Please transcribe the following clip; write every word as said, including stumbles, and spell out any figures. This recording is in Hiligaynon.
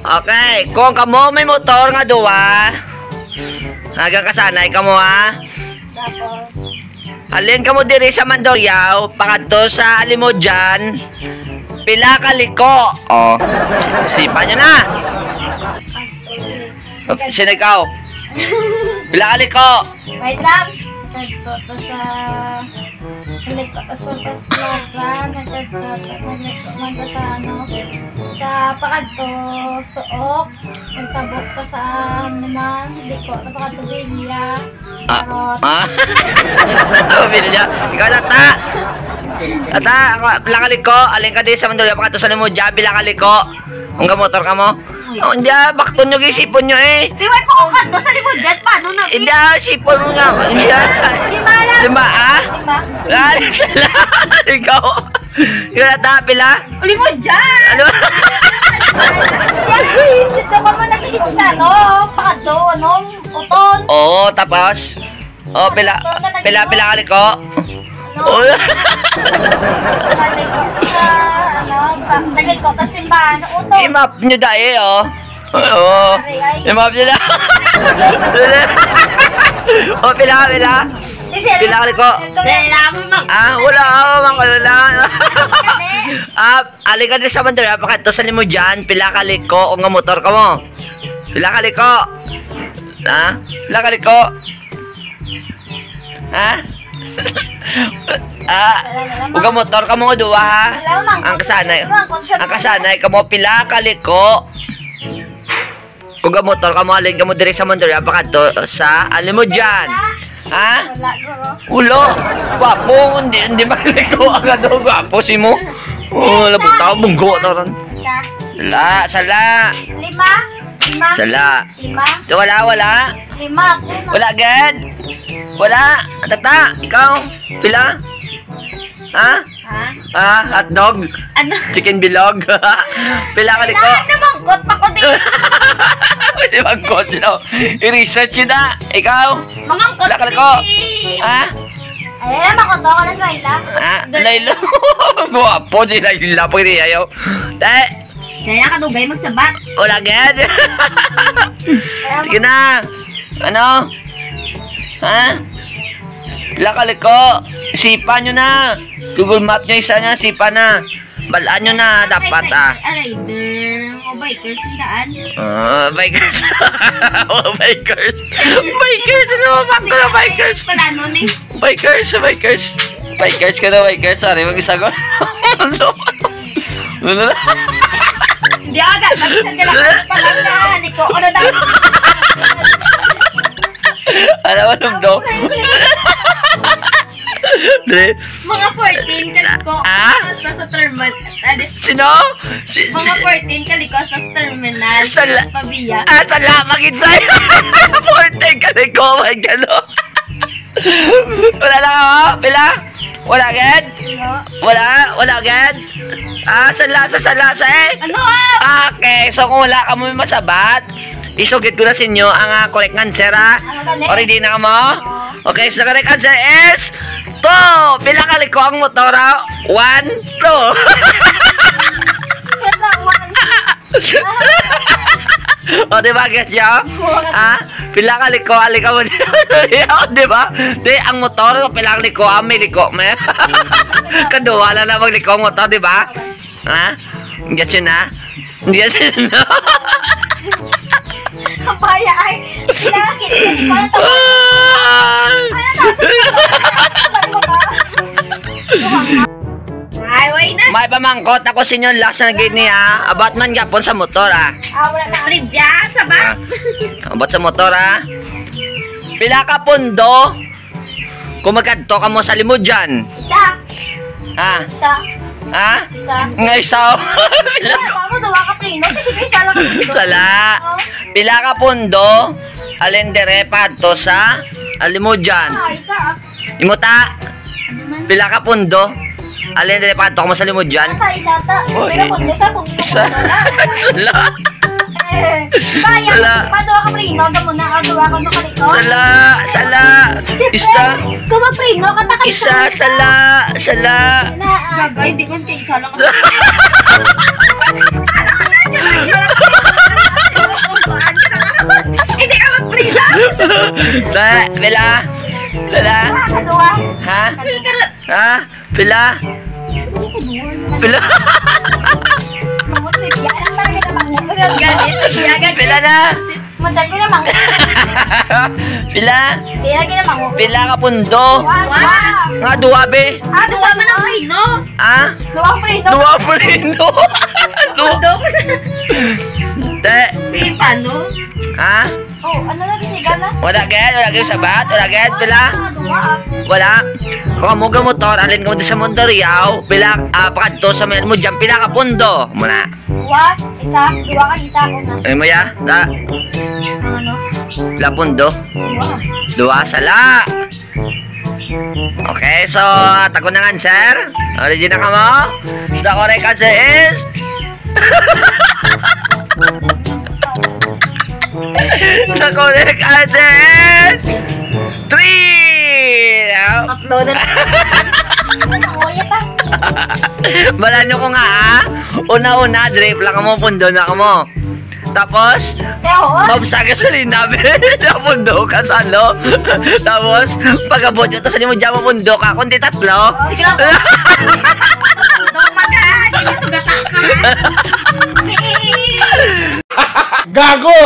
Okay, kung kamo may motor nga duwa, nagakasanay kamo, ha? Tapos? Halin kamo diri sa Mandurriao, pakadto sa Alimodian, pila ka liko? Oh, sipa nyo na. Sino ikaw? Pila ka liko? Wait lang. Nagtuto sa, nagtuto sa Plaza, nagtuto, nagtuto man to sa ano, sa pakadto, Suok, nagtabok to sa naman, liko, na pakadto, Villa, Ah, Charot. Ah? Pamilya. Ikaw, Tata. Tata, ako, pila ka liko? Alin ka di sa Mandurriao, pakadto sa Alimodian, pila ka liko? Kung gamotor ka mo? Oh, hindi, ah, bakton nyo, gisipon nyo eh. Si Juan po kung kanto sa Alimodian, paano na? Hindi, ah, sipon mo nga. Hindi, ah. Di ba alam? Di ba, ah? Di ba? Ah, ikaw. Ikaw, Tata, pila? Alimodian! Ano? Yan, dito ka mo naging kung sa ano, pakadto, ano, uton. Oo, tapos? Oh, pila, pila, pila ka liko? Ano? Oh. Sa liko, sa, ano, ba-, naliko ka simbahan, uto. I-map nyo dai, oh. Oo. Ari, ay. I-map nyo na. Oh, pila, pila? Pila ka liko? Wala mo mag- Ah, wala, oh, mang, wala. Kani? Ah, ali ka din sa Mandurriao, pakadto sa Alimodian, pila ka liko, kung nga motor ka mo? Pila ka liko? Ha? Pila ka liko? Ha? Ah, ug ang motor ka mo duwa, ha? Ang kasanay, ang kasanay ka mo, pila ka liko? Ug ang motor ka mo, alin ka mo diri sa Mandurriao, pakadto sa Alimodian. Ha? Wala, guro. Ulo. Gwapo, hindi, hindi maliko ang ano, gwapo si mo. Oh, labot tao, bunggo, taron. Isa. Sala, sala. Lima. Lima. Sala. Lima. Ito, wala, wala. Lima ako na. Wala, gad. Wala. Tata, ikaw, pila? Ha? Ha? Ha? Hotdog? Ano? Chicken bilog? Pila ka liko? Kailangan na mangkot pa ko din. Pwede mangkot, no? I-research yun, ah. Ikaw? Mamangkot. Pila ka liko? Din. Ha? Ay, ay, mangkot ako na sa Laila. Ha? Laila? Guwapo si Laila. Pwede ayaw. Te, Kaya nakadugay magsabat. Wala gid. Sige na. Ano? Ha? Pila ka liko? Sipa nyo na. Google Map nyo isa na, sipa na. Balaan nyo na dapat, ah. A rider. O bikers ang daan. Ah, bikers. O bikers. Bikers, ano? Bakit na bikers? Pala nun eh. Bikers, bikers. Bikers ka na, bikers. Sorry, mag-isa ko. Ano? Ano na? Hindi, aga. Sabi sa nila, pala na, liko. Ano daw? Ano, ano daw? Dre. Mga fourteen ka liko. Ah? Basta sa terminal. Ano? Sino? Si, Mga si fourteen ka liko, basta sa terminal. Sala. Pavia. Ah, sala, magitsay. Fourteen ka liko, may galo. Wala lang ako. Pila? Wala gid? Wala. Wala, wala gid? Ah, sa lasa, sa lasa eh. Ano, ah? Okay, so kung wala kamo masabat, isugid ko na sa inyo ang, ah, correct answer, ah. Ano gani? O, ready na kamo? Oo. Okay, so correct answer is two. Pila ka liko ang motor, ah? One, two. Wala, one. O, di ba, guess nyo? Ah, pila ka liko, ali ka mo. Di ba? Di, ang motor, pila ka liko, ah, may liko, may. Kaduha lang na magliko ang motor, di ba? Ha? Guess nyo na? Guess nyo na? Ang baya ay, pila ka liko, ano to? Ano to? Ay, way na. May pamangkot ako sa inyo, last na gid ni, ha. About man gyapon sa motor, ha. Ah, wala na. Trivia, sa ba? Ah, about sa motor, ha. Pila ka pundo kung magkadto ka mo sa Alimodian? Isa. Ha? Isa. Ha? Isa. Nga isa. Wala pa mo, duwa ka preno. Kasi may isa lang ka preno. Sala. Oh. Pila ka pundo? Alin dire pa to sa Alimodian? Ah, isa. Imo ta, pila ka pundo? Alin dili pa to mo sa Alimodian? Ata, isa ta. Oy. Pero pundo sa pundo. Isa. Wala. Eh, bayang, Wala. Paduha ka prino, amo na, ah, duha ka nakaliko. Sala, sala. Siyempre, Isa. Kung magprino ka, taka Isa, isa. Sala, sala. Na, ah. Gagay, di man kay isa lang. Sala, sala, sala, sala. Te, pila? Pila? Sa duwa. Ha? Ikaw, Ha? Pila? Pila? Mangot ni Diana, ang dami na mangot. Ganit, kaya ganit. Pila na? Masag ko na mangot. Pila? Pila gina mangot. Pila ka pundo? Wa, wa. Nga duwa, be? Ah, duwa man ang preno. Ha? Duwa ang preno. Duwa ang preno. Duwa. Pundo. Te. Pin, paano? Ha? Oh, ano lagi siya gana? Wala gid, wala gid sabat, wala gid, pila? Ah, duwa. Wala. Kung amo ka motor, alin ka mo sa Mondoriaw, pila, ah, pakadto sa may mo dyan, pila ka pundo? Muna. Duwa, isa, duwa ka, isa, una. Ay mo ya, da. Ang ano? Pila pundo? Duwa. Duwa, sala. Okay, so, tago na nga answer. Ready na ka mo? So, the correct answer is the correct answer is three! Ah, Upload na. Ang uyat, ah. Bala nyo ko nga, ha? Una-una, drape lang mo, pundo na ka mo. Tapos, Kaya, oo. Mabsa gasolina, be. Napundo ka sa ano. Tapos, pag-abot nyo, tapos hindi mo dyan mapundo ka, kundi tatlo. Sige lang. Doma ka, hindi sugata ka. Gago!